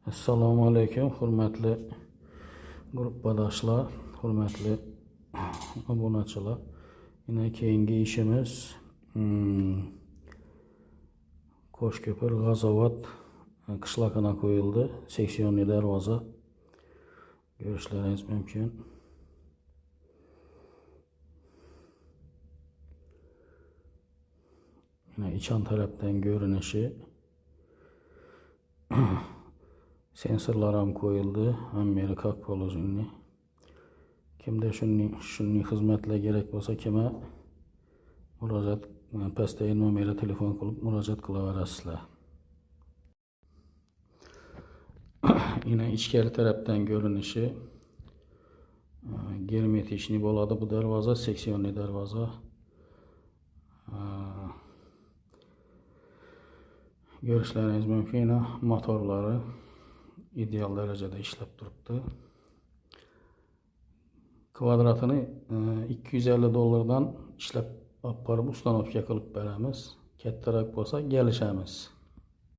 Assalomu alaykum, hurmatli gruppadoshlar, hurmatli obunachilar. Yine keyingi ishimiz Qo'shko'pir G'azovat qishlog'ina qo'yildi. Seksiyonli darvoza. Ko'rishlaringiz mumkin. Yine içan tarafdan ko'rinishi. Sensorlar ham qo'yildi. Hamma как положено. Kimda shunning xizmatlar kerak bo'lsa, kima murojaat pastdagi nomerga telefon qilib murojaat qilaverasizlar. Yine ichkari tarafdan ko'rinishi germetichniy bo'ladi bu darvoza, seksiyonli darvoza. Ko'rishlaringiz mumkin, motorlari ideal darajada ishlab turibdi. Kvadratini $250 ishlab olib borib ustanovka qilib beramiz. Kattaroq bo'lsa kelishamiz.